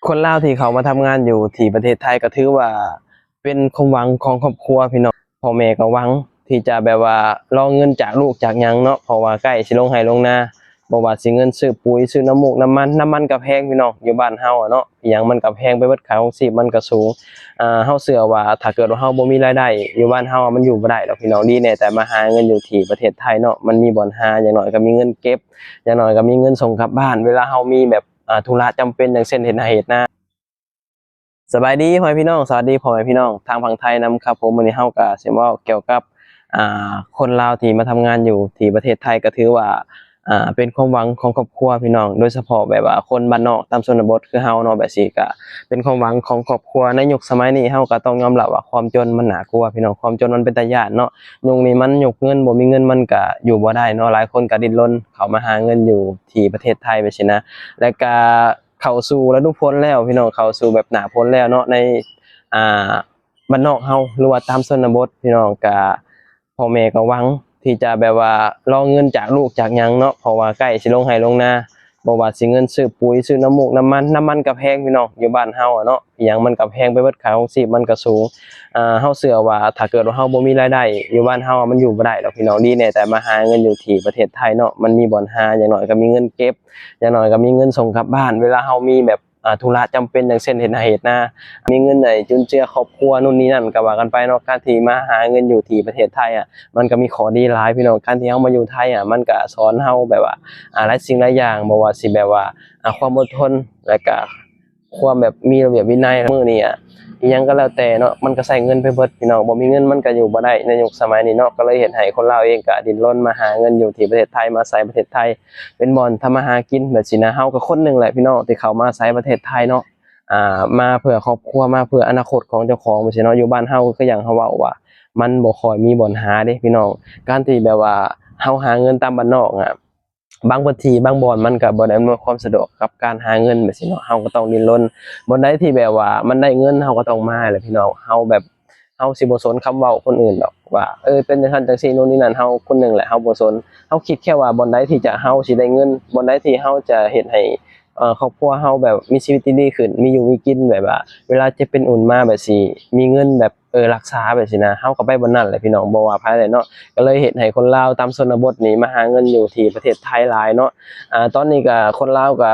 ຄົນລາວທີ່ເຂົ້າມາທຳງານຢູ່ທີ່ປະເທດໄທກໍຖືວ່າເປັນຄວາມຫວັງຂອງຄອບຄົວພີ່ນ້ອງ. ພໍ່ແມ່ກໍຫວັງທີ່ຈະແບບວ່າລໍເງິນຈາກລູກຈາກຫຍັງເນາະ ເພາະວ່າໃກ້ຊິລົງໄຮ່ລົງນາ ບໍ່ວ່າຊິເງິນຊື້ປຸ໋ຍ ຊື້ນ້ຳມູກນ້ຳມັນ ນ້ຳມັນກໍແພງພີ່ນ້ອງ ຢູ່ບ້ານເຮົາອະເນາະ ອີ່ຫຍັງມັນກໍແພງໄປເບິດ ຄ່າຄອງຊີບມັນກໍສູງ. ອ່າ ເຮົາເຊື່ອວ່າຖ້າເກີດວ່າເຮົາບໍ່ມີລາຍໄດ້ ຢູ່ບ້ານເຮົາມັນຢູ່ບໍ່ໄດ້ດອກພີ່ນ້ອງ. ດີແນ່ແຕ່ມາຫາເງິນຢູ່ທີ່ປະເທດໄທເນາະ ມັນມີບ່ອນຫາ ຢ່າງໜ້ອຍກໍມີເງິນເກັບ ຢ່າງໜ້ອຍກໍມີເງິນສົ່ງກັບບ້ານ ເວລາເຮົາມີແບບ ອ່າ ທຸລະຈຳເປັນ ຢ່າງເຊັ່ນເຮັດໄຮ່ເຮັດນາ. ສະບາຍດີພໍ່ແມ່ພີ່ນ້ອງ ສະຫວັດດີພໍ່ແມ່ພີ່ນ້ອງທາງຝັ່ງໄທນຳຄັບຜົມ. ມື້ນີ້ເຮົາກໍຊິເວົ້າກ່ຽວກັບ ອ່າ ຄົນລາວທີ່ມາທຳງານຢູ່ທີ່ປະເທດໄທ ກໍຖືວ່າ ອ່າ ເປັນຄວາມຫວັງຂອງຄອບຄົວພີ່ນ້ອງ ໂດຍສະເພາະແບບວ່າຄົນບ້ານນອກຕາມຊົນນະບົດຄືເຮົາເນາະ ແບບຊີ້ກໍເປັນຄວາມຫວັງຂອງຄອບຄົວ. ໃນຍຸກສະໄໝນີ້ເຮົາກໍຕ້ອງຍອມຮັບວ່າຄວາມຈົນມັນໜ້າກົວພີ່ນ້ອງ ຄວາມຈົນມັນເປັນຕາຢ້ານເນາະ. ຍຸກນີ້ມັນຍຸກເງິນ ບໍ່ມີເງິນມັນກໍຢູ່ບໍ່ໄດ້ເນາະ ຫຼາຍຄົນກໍດີ້ນລົນເຂົ້າມາຫາເງິນຢູ່ທີ່ປະເທດໄທແບບຊີ້ນະ ແລະກະ ເຂົ້າສູ່ລະດູຝົນແລ້ວພີ່ນ້ອງ ເຂົ້າສູ່ແບບໜ້າຝົນແລ້ວເນາະ ໃນ ອ່າ ບ້ານນອກເຮົາ ຫຼືວ່າຕາມຊົນນະບົດພີ່ນ້ອງ ກະພໍ່ແມ່ກໍຫວັງທີ່ຈະແບບວ່າລໍເງິນຈາກລູກຈາກຫຍັງເນາະ ເພາະວ່າໃກ້ຊິລົງໄຮ່ລົງນາ ບໍ່ວ່າຊິເງິນຊື້ປຸ໋ຍ ຊື້ນ້ຳມູກນ້ຳມັນ ນ້ຳມັນກໍແພງພີ່ນ້ອງ ຢູ່ບ້ານເຮົາອະເນາະ ອີ່ຫຍັງມັນກໍແພງໄປເບິດ ຄ່າຄອງຊີບມັນກໍສູງ. ອ່າ ເຮົາເຊື່ອວ່າຖ້າເກີດວ່າເຮົາບໍ່ມີລາຍໄດ້ ຢູ່ບ້ານເຮົາມັນຢູ່ບໍ່ໄດ້ດອກພີ່ນ້ອງ. ດີແນ່ແຕ່ມາຫາເງິນຢູ່ທີ່ປະເທດໄທເນາະ ມັນມີບ່ອນຫາ ຢ່າງໜ້ອຍກໍມີເງິນເກັບ ຢ່າງໜ້ອຍກໍມີເງິນສົ່ງກັບບ້ານ ເວລາເຮົາມີແບບ ອ່າ ທຸລະຈຳເປັນ ຢ່າງເຊັ່ນເຮັດໄຮ່ເຮັດນາ ມີເງິນໃຫ້ຈຸນເຈືອຄອບຄົວ ໂນ່ນນີ້ນັ້ນ ກໍວ່າກັນໄປເນາະ. ການທີ່ມາຫາເງິນຢູ່ທີ່ປະເທດໄທອະ ມັນກໍມີຂໍ້ດີຫຼາຍພີ່ນ້ອງ ການທີ່ເຮົາມາຢູ່ໄທອະ ມັນກໍສອນເຮົາແບບວ່າ ອ່າ ຫຼາຍສິ່ງຫຼາຍຢ່າງ ບໍ່ວ່າຊິແບບວ່າ ອ່າ ຄວາມອົດທົນ ແລະກະຄວາມແບບມີລະບຽບວິໄນ. ມື້ນີ້ອະ ອີ່ຫຍັງກໍແລ້ວແຕ່ເນາະ ມັນກໍໃຊ້ເງິນໄປເບິດພີ່ນ້ອງ ບໍ່ມີເງິນມັນກໍຢູ່ບໍ່ໄດ້ໃນຍຸກສະໄໝນີ້ເນາະ ກໍເລີຍເຮັດໃຫ້ຄົນລາວເອງກໍດີ້ນລົນມາຫາເງິນຢູ່ທີ່ປະເທດໄທ ມາອາໄສປະເທດໄທ ເປັນບ່ອນທຳມາຫາກິນແບບຊີ້ນະ. ເຮົາກໍຄົນໜຶ່ງແຫຼະພີ່ນ້ອງ ທີ່ເຂົ້າມາອາໄສປະເທດໄທເນາະ ອ່າ ມາເພື່ອຄອບຄົວ ມາເພື່ອອະນາຄົດຂອງເຈົ້າຂອງແບບຊີ້ເນາະ. ຢູ່ບ້ານເຮົາຄືຢ່າງເຮົາເວົ້າວ່າ ມັນບໍ່ຄ່ອຍມີບ່ອນຫາເດ້ພີ່ນ້ອງ ການທີ່ແບບວ່າເຮົາຫາເງິນຕາມບ້ານນອກອະ ບາງພື້ນທີ່ບາງບ່ອນມັນກໍບໍ່ໄດ້ອຳນວຍຄວາມສະດວກກັບການຫາເງິນແບບຊີ້ເນາະ ເຮົາກໍຕ້ອງດີ້ນລົນ. ບ່ອນໃດທີ່ແບບວ່າມັນໄດ້ເງິນ ເຮົາກໍຕ້ອງມາແຫຼະພີ່ນ້ອງ ເຮົາແບບ ເຮົາຊິບໍ່ສົນຄຳເວົ້າຄົນອື່ນດອກວ່າ ເອີ ເປັນຈັ່ງຊັ້ນຈັ່ງຊີ້ ໂນ່ນນີ້ນັ້ນ ເຮົາຄົນໜຶ່ງແຫຼະ ເຮົາບໍ່ສົນ ເຮົາຄິດແຄ່ວ່າບ່ອນໃດທີ່ຈະ ເຮົາຊິໄດ້ເງິນ ບ່ອນໃດທີ່ເຮົາຈະເຮັດໃຫ້ ເອີ ຄອບຄົວເຮົາແບບມີຊີວິດທີ່ດີຂຶ້ນ ມີຢູ່ມີກິນ ແບບວ່າເວລາເຈັບເປັນອຸ່ນມາແບບຊິມີເງິນແບບ ເອີ ຮັກສາແບບຊີ້ນະ ເຮົາກໍໄປບ່ອນນັ້ນແຫຼະພີ່ນ້ອງ ບໍ່ວ່າໃຜແຫຼະເນາະ. ກໍເລີຍເຮັດໃຫ້ຄົນລາວຕາມຊົນນະບົດນີ້ມາຫາເງິນຢູ່ທີ່ປະເທດໄທຫຼາຍເນາະ. ອ່າ ຕອນນີ້ກໍຄົນລາວກໍ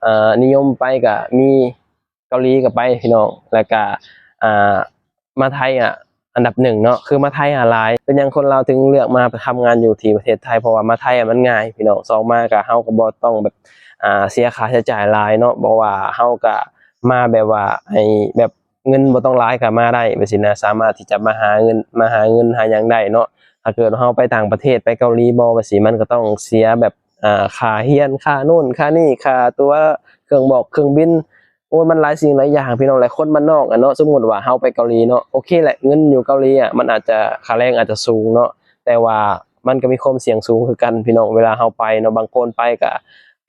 ອ່າ ນິຍົມໄປກໍມີ ເກົາຫຼີກໍໄປພີ່ນ້ອງ ແລ້ວກະ ອ່າ ມາໄທອະ ອັນດັບໜຶ່ງເນາະ ຄືມາໄທອະຫຼາຍ. ເປັນຫຍັງຄົນລາວເຖິງເລືອກມາທຳງານຢູ່ທີ່ປະເທດໄທ? ເພາະວ່າມາໄທອະມັນງ່າຍພີ່ນ້ອງ ສອງມາກະເຮົາກໍບໍ່ຕ້ອງແບບ ອ່າ ເສຍຄ່າໃຊ້ຈ່າຍຫຼາຍເນາະ ເພາະວ່າເຮົາກະມາແບບວ່າໃຫ້ແບບເງິນບໍ່ຕ້ອງຫຼາຍກະມາໄດ້ແບບຊີ້ນະ ສາມາດທີ່ຈະມາຫາເງິນ ມາຫາເງິນຫາຫຍັງໄດ້ເນາະ. ຖ້າເກີດວ່າເຮົາໄປຕ່າງປະເທດ ໄປເກົາຫຼີບໍ ແບບຊີ້ ມັນກໍຕ້ອງເສຍແບບ ອ່າ ຄ່າຮຽນ ຄ່າໂນ່ນຄ່ານີ້ ຄ່າຕົ໋ວເຄື່ອງບອກເຄື່ອງບິນ ໂອ້ຍ ມັນຫຼາຍສິ່ງຫຼາຍຢ່າງພີ່ນ້ອງ. ແລະຄົນບ້ານນອກອະເນາະ ສົມມຸດວ່າເຮົາໄປເກົາຫຼີເນາະ ໂອເຄແຫຼະ ເງິນຢູ່ເກົາຫຼີອະ ມັນອາດຈະ ຄ່າແຮງອາດຈະສູງເນາະ ແຕ່ວ່າມັນກໍມີຄວາມສ່ຽງສູງຄືກັນພີ່ນ້ອງ ເວລາເຮົາໄປເນາະ. ບາງຄົນໄປກໍ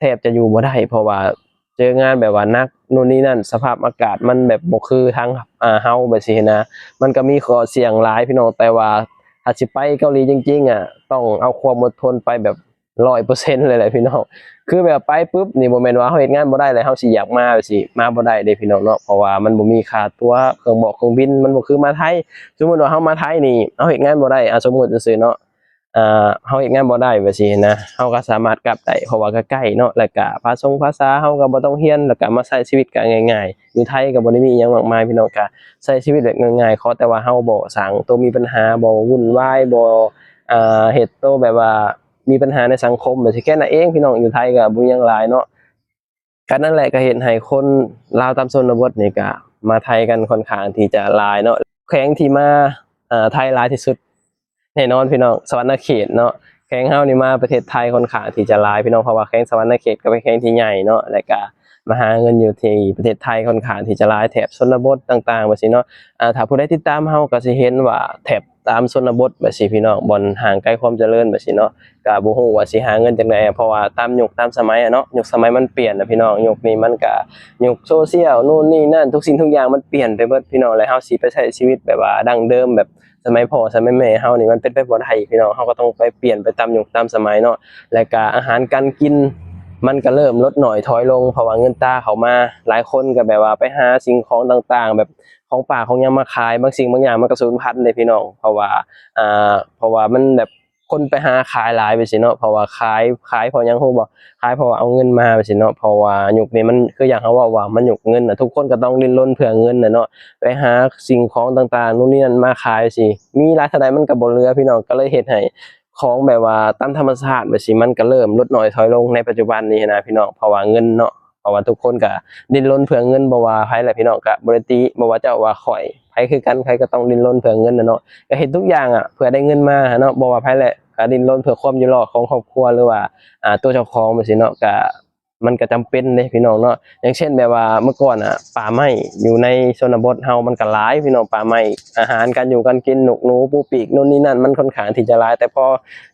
ແທບຈະຢູ່ບໍ່ໄດ້ ເພາະວ່າເຈີງານແບບວ່າໜັກ ໂນ່ນນີ້ນັ້ນ ສະພາບອາກາດມັນແບບບໍ່ຄືທາງ ອ່າ ເຮົາແບບຊີ້ຫັ້ນນະ ມັນກໍມີຂໍ້ສ່ຽງຫຼາຍພີ່ນ້ອງ. ແຕ່ວ່າຖ້າຊິໄປເກົາຫຼີຈິງໆອະ ຕ້ອງເອົາຄວາມອົດທົນໄປແບບ ຮ້ອຍເປີເຊັນເລີຍແຫຼະພີ່ນ້ອງ. ຄືແບບໄປປຶບນີ້ ບໍ່ແມ່ນວ່າເຮົາເຮັດງານບໍ່ໄດ້ ແລ້ວເຮົາຊິຢາກມາ ຊິມາບໍ່ໄດ້ເດ້ພີ່ນ້ອງເນາະ ເພາະວ່າມັນບໍ່ມີຄ່າຕົ໋ວເຄື່ອງບອກເຄື່ອງບິນ ມັນບໍ່ຄືມາໄທ. ສົມມຸດວ່າເຮົາມາໄທນີ້ ເຮົາເຮັດງານບໍ່ໄດ້ ອາ ສົມມຸດຊື່ໆເນາະ ເຮົາເຮັດງານບໍ່ໄດ້ແບບຊີ້ນະ ເຮົາກໍສາມາດກັບໄດ້ ເພາະວ່າກໍໃກ້ເນາະ ແລ້ວກໍພາສົງພາສາເຮົາກໍບໍ່ຕ້ອງຮຽນ ແລ້ວກໍມາໃຊ້ຊີວິດກໍງ່າຍໆ. ຢູ່ໄທກໍບໍ່ໄດ້ມີອີ່ຫຍັງມາກມາຍພີ່ນ້ອງ ກໍໃຊ້ຊີວິດແບບງ່າຍໆ ຂໍແຕ່ວ່າເຮົາບໍ່ສ້າງໂຕມີບັນຫາ ບໍ່ວຸ່ນວາຍ ບໍ່ ອ່າ ເຮັດໂຕແບບວ່າ ມີບັນຫາໃນສັງຄົມ ແບບຊີ້ແຄ່ນັ້ນເອງພີ່ນ້ອງ. ຢູ່ໄທກໍບໍ່ມີຫຍັງຫຼາຍເນາະ ກໍນັ້ນແຫຼະ ກໍເຮັດໃຫ້ຄົນລາວຕາມຊົນນະບົດນີ້ກໍມາໄທກັນຄ່ອນຂ້າງທີ່ຈະຫຼາຍເນາະ. ແຂວງທີ່ມາ ເອີ ໄທຫຼາຍທີ່ສຸດ ແນ່ນອນພີ່ນ້ອງ ສະຫວັນນະເຂດເນາະ. ແຂວງເຮົານີ້ມາປະເທດໄທຄ່ອນຂ້າງທີ່ຈະຫຼາຍພີ່ນ້ອງ ເພາະວ່າແຂວງສະຫວັນນະເຂດກໍເປັນແຂວງທີ່ໃຫຍ່ເນາະ ແລ້ວກໍມາຫາເງິນຢູ່ທີ່ປະເທດໄທຄ່ອນຂ້າງທີ່ຈະຫຼາຍ ແຖບຊົນນະບົດຕ່າງໆ ແບບຊີ້ເນາະ. ອາ ຖ້າຜູ້ໃດຕິດຕາມເຮົາກໍຊິເຫັນວ່າແຖບ ຕາມຊົນນະບົດແບບຊີ້ພີ່ນ້ອງ ບ່ອນຫ່າງໄກຄວາມຈະເລີນແບບຊີ້ເນາະ ກະບໍ່ຮູ້ວ່າຊິຫາເງິນຈັ່ງໃດ ເພາະວ່າຕາມຍຸກຕາມສະໄໝອະເນາະ ຍຸກສະໄໝມັນປ່ຽນນະພີ່ນ້ອງ. ຍຸກນີ້ມັນກະຍຸກໂຊຊຽວ ໂນ່ນນີ້ນັ້ນ ທຸກສິ່ງທຸກຢ່າງມັນປ່ຽນໄປເບິດພີ່ນ້ອງ ແລະເຮົາຊິໄປໃຊ້ຊີວິດແບບວ່າດັ້ງເດີມ ແບບສະໄໝພໍ່ສະໄໝແມ່ເຮົານີ້ ມັນເປັນໄປບໍ່ໄດ້ພີ່ນ້ອງ. ເຮົາກໍຕ້ອງໄປປ່ຽນໄປຕາມຍຸກຕາມສະໄໝເນາະ ແລະກະອາຫານການກິນ ມັນກໍເລີ່ມລົດໜ້ອຍຖອຍລົງ ເພາະວ່າເງິນຕາເຂົ້າມາ. ຫຼາຍຄົນກໍແບບວ່າໄປຫາສິ່ງຂອງຕ່າງໆ ແບບຂອງປ່າຂອງຫຍັງມາຂາຍ, ບາງສິ່ງບາງຢ່າງມັນກໍສູນພັນເດ້ພີ່ນ້ອງ ເພາະວ່າ ອ່າ ເພາະວ່າມັນແບບຄົນໄປຫາຂາຍຫຼາຍໄປຊີ້ເນາະ. ເພາະວ່າຂາຍ ຂາຍເພາະຫຍັງຮູ້ບໍ່? ຂາຍເພາະວ່າເອົາເງິນມາໄປຊີ້ເນາະ. ເພາະວ່າຍຸກນີ້ມັນຄືຢ່າງເຮົາເວົ້າວ່າມັນຍຸກເງິນນະ, ທຸກຄົນກໍຕ້ອງດີ້ນລົນເພື່ອເງິນນະເນາະ, ໄປຫາສິ່ງຂອງຕ່າງໆ ໂນ່ນນີ້ນັ້ນມາຂາຍຊີ້ ມີຫຼາຍເທົ່າໃດມັນກໍບໍ່ເຫຼືອພີ່ນ້ອງ. ກໍເລີຍເຮັດໃຫ້ ຂອງແບບວ່າຕາມທຳມະຊາດແບບຊີ້ ມັນກໍເລີ່ມລົດໜ້ອຍຖອຍລົງໃນປັດຈຸບັນນີ້ນະພີ່ນ້ອງ ເພາະວ່າເງິນເນາະ, ເພາະວ່າທຸກຄົນກໍດີ້ນລົນເພື່ອເງິນ. ບໍ່ວ່າໃຜແຫຼະພີ່ນ້ອງ ກໍບໍ່ໄດ້ຕິ ບໍ່ວ່າເຈົ້າວ່າຂ້ອຍ ໃຜຄືກັນ ໃຜກໍຕ້ອງດີ້ນລົນເພື່ອເງິນນະເນາະ. ກໍເຮັດທຸກຢ່າງອະ ເພື່ອໄດ້ເງິນມາເນາະ, ບໍ່ວ່າໃຜແຫຼະ ກໍດີ້ນລົນເພື່ອຄວາມຢູ່ລອດຂອງຄອບຄົວ ຫຼືວ່າ ອ່າ ຕົວເຈົ້າຂອງແບບຊີ້ເນາະ. ກໍ ມັນກໍຈຳເປັນເດ້ພີ່ນ້ອງເນາະ. ຢ່າງເຊັ່ນແບບວ່າເມື່ອກ່ອນນະ ປ່າໄມ້ຢູ່ໃນຊົນນະບົດເຮົາມັນກໍຫຼາຍພີ່ນ້ອງ, ປ່າໄມ້ ອາຫານການຢູ່ການກິນ ນົກໜູ ປູປີກ ໂນ່ນນີ້ນັ້ນ ມັນຄ່ອນຂ້າງທີ່ຈະຫຼາຍ. ແຕ່ພໍ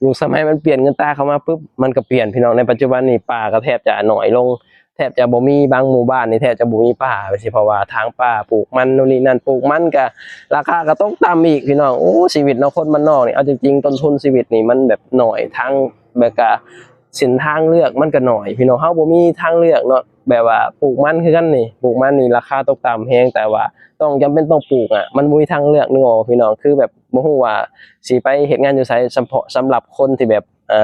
ຍຸກສະໄໝມັນປ່ຽນ ເງິນຕາເຂົ້າມາປຶບ ມັນກໍປ່ຽນພີ່ນ້ອງ. ໃນປັດຈຸບັນນີ້ປ່າກໍແທບຈະໜ້ອຍລົງ ແທບຈະບໍ່ມີ, ບາງໝູ່ບ້ານນີ້ແທບຈະບໍ່ມີປ່າໄປຊີ້ ເພາະວ່າຖາງປ່າ ປູກມັນ ໂນ່ນນີ້ນັ້ນ. ປູກມັນກໍລາຄາກໍຕົກຕ່ຳອີກພີ່ນ້ອງ. ໂອ້ ຊີວິດເນາະ ຄົນບ້ານນອກນີ້ ເອົາຈິງໆ ຕົ້ນທຶນຊີວິດນີ້ມັນແບບໜ້ອຍ, ທາງແບບກະ ເສັ້ນທາງເລືອກມັນກໍໜ້ອຍພີ່ນ້ອງ. ເຮົາບໍ່ມີທາງເລືອກເນາະ, ແບບວ່າປູກມັນຄືກັນນີ້ ປູກມັນນີ້ລາຄາຕົກຕ່ຳແຮງ ແຕ່ວ່າຕ້ອງ ຈຳເປັນຕ້ອງປູກອະ ມັນບໍ່ມີທາງເລືອກ ນຶກອອກບໍ່ພີ່ນ້ອງ? ຄືແບບບໍ່ຮູ້ວ່າຊິໄປເຮັດງານຢູ່ໃສ ສຳເພາະສຳລັບຄົນທີ່ແບບ ເອີ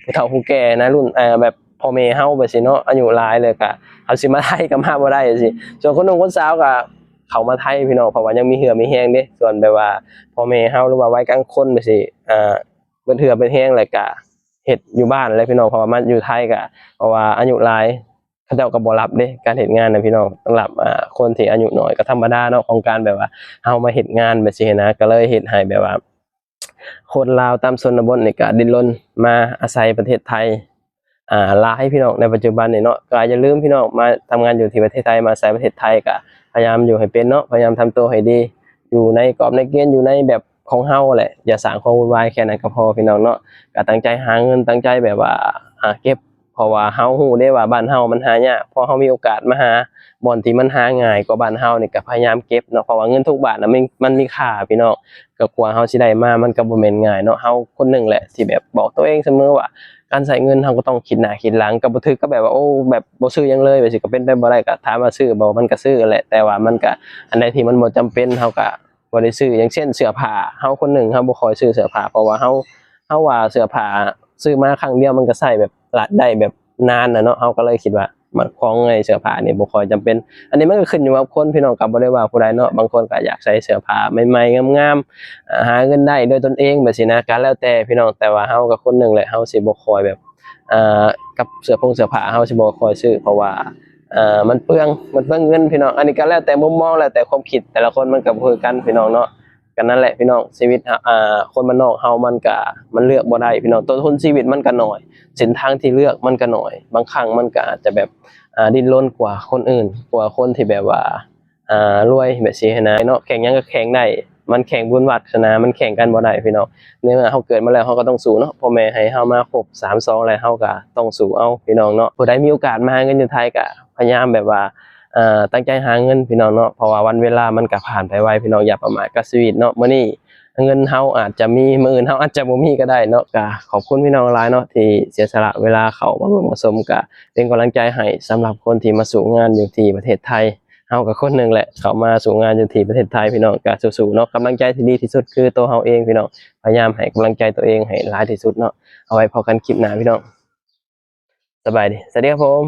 ຜູ້ເຖົ້າຜູ້ແກ່ນະ ລຸ້ນ ເອີ ແບບພໍ່ແມ່ເຮົາແບບຊີ້ເນາະ ອາຍຸຫຼາຍແລ້ວກະ ເຮົາຊິມາໄທກໍມາບໍ່ໄດ້ຈັ່ງຊີ້. ສ່ວນຄົນໜຸ່ມຄົນສາວກໍເຂົ້າມາໄທພີ່ນ້ອງ ເພາະວ່າຍັງມີເຫື່ອມີແຮງເດ້. ສ່ວນແບບວ່າພໍ່ແມ່ເຮົາ ຫຼືວ່າໄວກາງຄົນແບບຊີ້ ເອີ ເບິດເຫື່ອເບິດແຮງ ແລ້ວກະເຮັດຢູ່ບ້ານແຫຼະພີ່ນ້ອງ ເພາະວ່າມາຢູ່ໄທກະ ເພາະວ່າອາຍຸຫຼາຍ ເຂົາເຈົ້າກໍບໍ່ຮັບເດ້ ການເຮັດງານນະພີ່ນ້ອງ. ສຳລັບ ອ່າ ຄົນທີ່ອາຍຸໜ້ອຍກໍທຳມະດາເນາະ ຂອງການແບບວ່າເຮົາມາເຮັດງານແບບຊີ້ນະ ກໍເລີຍເຮັດໃຫ້ແບບວ່າ ຄົນລາວຕາມຊົນນະບົດນີ້ກໍດີ້ນລົນມາອາໄສປະເທດໄທ ອ່າ ຫຼາຍພີ່ນ້ອງໃນປັດຈຸບັນນີ້ເນາະ. ກໍຢ່າລືມພີ່ນ້ອງ ມາທຳງານຢູ່ທີ່ປະເທດໄທ ມາອາໄສປະເທດໄທ ກໍພະຍາຍາມຢູ່ໃຫ້ເປັນເນາະ ພະຍາຍາມທຳຕົວໃຫ້ດີ ຢູ່ໃນກອບໃນເກນ ຢູ່ໃນແບບຂອງເຮົາແຫຼະ ຢ່າສ້າງຄວາມວຸ່ນວາຍ ແຄ່ນັ້ນກໍພໍພີ່ນ້ອງເນາະ. ກໍຕັ້ງໃຈຫາເງິນ ຕັ້ງໃຈແບບວ່າ ອ່າ ເກັບ ເພາະວ່າເຮົາຮູ້ເດ້ວ່າບ້ານເຮົາມັນຫາຍາກ ພໍເຮົາມີໂອກາດມາຫາບ່ອນທີ່ມັນຫາງ່າຍກວ່າບ້ານເຮົານີ້ ກໍພະຍາຍາມເກັບເນາະ ເພາະວ່າເງິນທຸກບາດນະ ມັນ ມັນມີຄ່າພີ່ນ້ອງ. ກໍກວ່າເຮົາຊິໄດ້ມາ ມັນກໍບໍ່ແມ່ນງ່າຍເນາະ. ເຮົາຄົນໜຶ່ງແຫຼະທີ່ແບບບອກຕົວເອງສະເໝີວ່າ ການໃຊ້ເງິນເຮົາກໍຕ້ອງຄິດໜ້າຄິດຫຼັງ ກໍບໍ່ຖືກກັບແບບວ່າ ໂອ້ ແບບບໍ່ຊື້ຫຍັງເລີຍ ແບບຊີ້ກໍເປັນໄປບໍ່ໄດ້. ກໍຖາມວ່າຊື້ບໍ່ ມັນກໍຊື້ແຫຼະ ແຕ່ວ່າມັນກໍ ອັນໃດທີ່ມັນບໍ່ຈຳເປັນ ເຮົາກໍ ບໍ່ໄດ້ຊື້. ຢ່າງເຊັ່ນເສື້ອຜ້າ ເຮົາຄົນໜຶ່ງເຮົາບໍ່ຄ່ອຍຊື້ເສື້ອຜ້າ ເພາະວ່າເຮົາ ເຮົາວ່າເສື້ອຜ້າຊື້ມາຄັ້ງດຽວມັນກໍໃຊ້ແບບ ລະ ໄດ້ແບບນານນະເນາະ. ເຮົາກໍເລີຍຄິດວ່າມັນຂອງໃນເສື້ອຜ້ານີ້ບໍ່ຄ່ອຍຈຳເປັນ. ອັນນີ້ມັນກໍຂຶ້ນຢູ່ກັບຄົນພີ່ນ້ອງ ກໍບໍ່ໄດ້ວ່າຜູ້ໃດເນາະ. ບາງຄົນກໍຢາກໃສ່ເສື້ອຜ້າໃໝ່ໆ ງາມໆ ອາ ຫາເງິນໄດ້ດ້ວຍຕົນເອງແບບຊີ້ນະ ກໍແລ້ວແຕ່ພີ່ນ້ອງ. ແຕ່ວ່າເຮົາກໍຄົນໜຶ່ງແຫຼະ ເຮົາຊິບໍ່ຄ່ອຍແບບ ອ່າ ກັບເສື້ອຜົງເສື້ອຜ້າ ເຮົາຊິບໍ່ຄ່ອຍຊື້ ເພາະວ່າ ອ່າ ມັນເປືອງ ມັນເປືອງເງິນພີ່ນ້ອງ. ອັນນີ້ກໍແລ້ວແຕ່ມຸມມອງ ແລ້ວແຕ່ຄວາມຄິດ ແຕ່ລະຄົນມັນກໍບໍ່ຄືກັນພີ່ນ້ອງເນາະ. ກໍນັ້ນແຫຼະພີ່ນ້ອງ ຊີວິດ ອ່າ ຄົນບ້ານນອກເຮົາມັນກໍ ມັນເລືອກບໍ່ໄດ້ພີ່ນ້ອງ. ຕົ້ນທຶນຊີວິດມັນກໍໜ້ອຍ ເສັ້ນທາງທີ່ເລືອກມັນກໍໜ້ອຍ ບາງຄັ້ງມັນກໍອາດຈະແບບ ອ່າ ດີ້ນລົນກວ່າຄົນອື່ນ ກວ່າຄົນທີ່ແບບວ່າ ອ່າ ລວຍແບບຊີ້ຫັ້ນນະເນາະ. ແຂ່ງຫຍັງກໍແຂ່ງໄດ້ ມັນແຂ່ງບຸນວາສະໜາ ມັນແຂ່ງກັນບໍ່ໄດ້ພີ່ນ້ອງ. ໃນເມື່ອເຮົາເກີດມາແລ້ວ ເຮົາກໍຕ້ອງສູ້ເນາະ ພໍ່ແມ່ໃຫ້ເຮົາມາຄົບສາມສອງແລ້ວ ເຮົາກໍຕ້ອງສູ້ເອົາພີ່ນ້ອງເນາະ. ຜູ້ໃດມີໂອກາດມາຫາເງິນຢູ່ໄທກໍພະຍາຍາມແບບວ່າ ເອີ ຕັ້ງໃຈຫາເງິນພີ່ນ້ອງເນາະ ເພາະວ່າວັນເວລາມັນກໍຜ່ານໄປໄວພີ່ນ້ອງ. ຢ່າປະໝາດກັບຊີວິດເນາະ ມື້ນີ້ເງິນເຮົາອາດຈະມີ ມື້ອື່ນເຮົາອາດຈະບໍ່ມີກໍໄດ້ເນາະ. ກໍຂອບຄຸນພີ່ນ້ອງຫຼາຍເນາະ ທີ່ເສຍສະຫຼະເວລາເຂົ້າມາເບິ່ງມາຊົມ ກໍເປັນກຳລັງໃຈໃຫ້ສຳລັບຄົນທີ່ມາສູ້ງານຢູ່ທີ່ປະເທດໄທ. ເຮົາກໍຄົນໜຶ່ງແຫຼະ ເຂົ້າມາສູ້ງານຢູ່ທີ່ປະເທດໄທພີ່ນ້ອງ. ກໍສູ້ໆເນາະ ກຳລັງໃຈທີ່ດີທີ່ສຸດຄືໂຕເຮົາເອງພີ່ນ້ອງ ພະຍາຍາມໃຫ້ກຳລັງໃຈຕົວເອງໃຫ້ຫຼາຍທີ່ສຸດເນາະ. ເອົາໄວ້ພໍ້ກັນຄລິບໜ້າພີ່ນ້ອງ ສະບາຍດີ ສະຫວັດດີຄັບຜົມ.